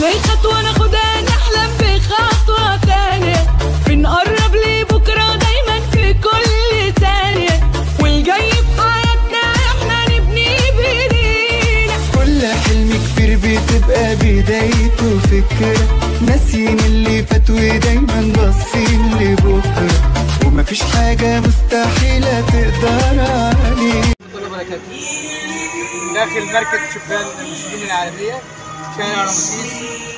وخطوة ناخدها نحلم بخطوة تانية، بنقرب لبكرة دايما في كل ثانية، والجاي في حياتنا احنا نبني بايدينا. كل حلم كبير بتبقى بدايته فكرة، ناسيين اللي فات ودايما باصين لبكرة، ومفيش حاجة مستحيلة تقدر عليه. داخل مركز شبان المسلمين العالمية شارع رمسيس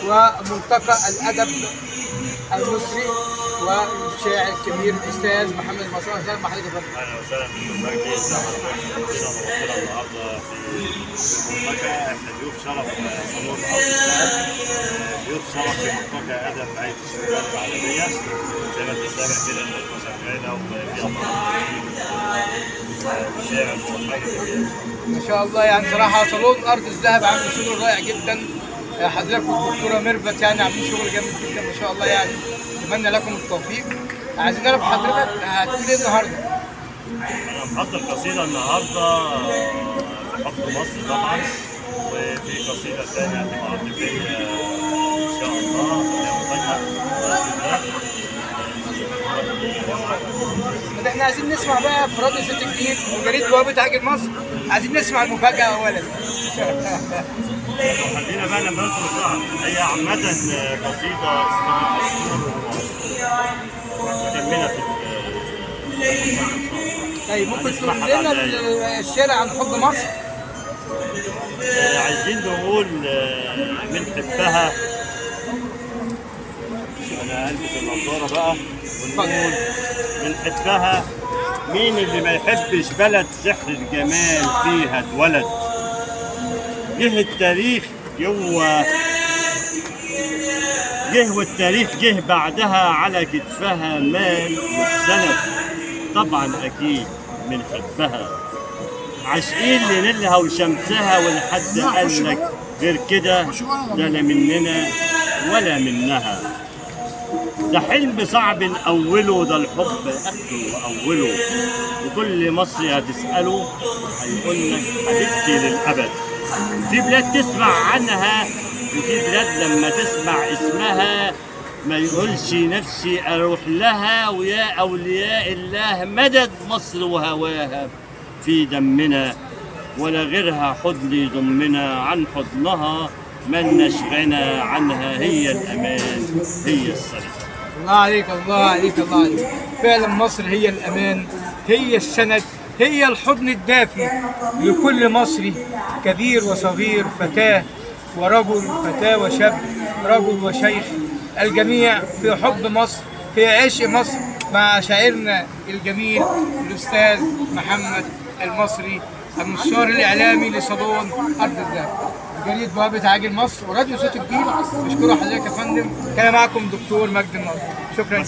وملتقى الأدب المصري والشاعر الكبير الأستاذ محمد المصري. أهلا بحضرتك يا فندم. أهلا وسهلا بكم مجدي، ازي حضرتك؟ نورتنا النهارده في ملتقى، احنا ضيوف شرف صالون أرض الذهب، ضيوف شرف في ملتقى أدب هيئة الشبان العالمية. زي ما أنت سامع كده الندوة شغالة وفي أطراف وشاعر وحاجة جميلة. ما شاء الله، يعني صراحة صالون أرض الذهب عامل شغل رائع جدا. حضرتك والدكتورة ميرفت يعني عاملين شغل جامد جدا ما شاء الله، يعني أتمنى لكم التوفيق. عايزين نعرف حضرتك هتقول إيه النهارده؟ أنا محضر قصيدة النهارده في حب مصر طبعا، وفي قصيدة ثانية هتبقى عاطفية إن شاء الله، خليها مفاجأة بإذن الله. طب احنا عايزين نسمع بقى في راديو صوت الجيل وجريدة بوابة عاجل مصر، عايزين نسمع المفاجأة أولا. خلينا بقى لما ندخل القاعة. هي عامة قصيدة اسمها عصفور ومكملة في. طيب ممكن تقول لنا الشارع عن حب مصر؟ عايزين نقول من حبها. أنا هلبس النظارة بقى ونقول من حبها. مين اللي ما يحبش بلد سحر الجمال فيها اتولد؟ جه التاريخ جوه، جه والتاريخ جه بعدها على كتفها مال والسند. طبعا اكيد من حبها عاشقين لنيلها وشمسها، ولحد قال لك غير كده ده لا مننا ولا منها. ده حلم صعب نأوله، ده الحب آخره وأوله، وكل مصري هتسأله هيقول لك حبيبتي للأبد. في بلاد تسمع عنها وفي بلاد لما تسمع اسمها ما يقولش نفسي أروح لها. ويا أولياء الله مدد مصر وهواها في دمنا، ولا غيرها حضن يضمنا عن حضنها ملناش غنى عنها. هي الأمان هي السند. الله عليك الله عليك الله عليك. فعلا مصر هي الأمان، هي السند، هي الحضن الدافي لكل مصري، كبير وصغير، فتاة ورجل، فتاة وشاب، رجل وشيخ، الجميع في حب مصر، في عشق مصر، مع شاعرنا الجميل الأستاذ محمد المصري المستشار الإعلامي لصالون أرض الذهب جريدة بوابة عاجل مصر وراديو صوت الجيل. بشكر حضرتك يا فندم. كان معكم دكتور مجدي الناظر. شكرا.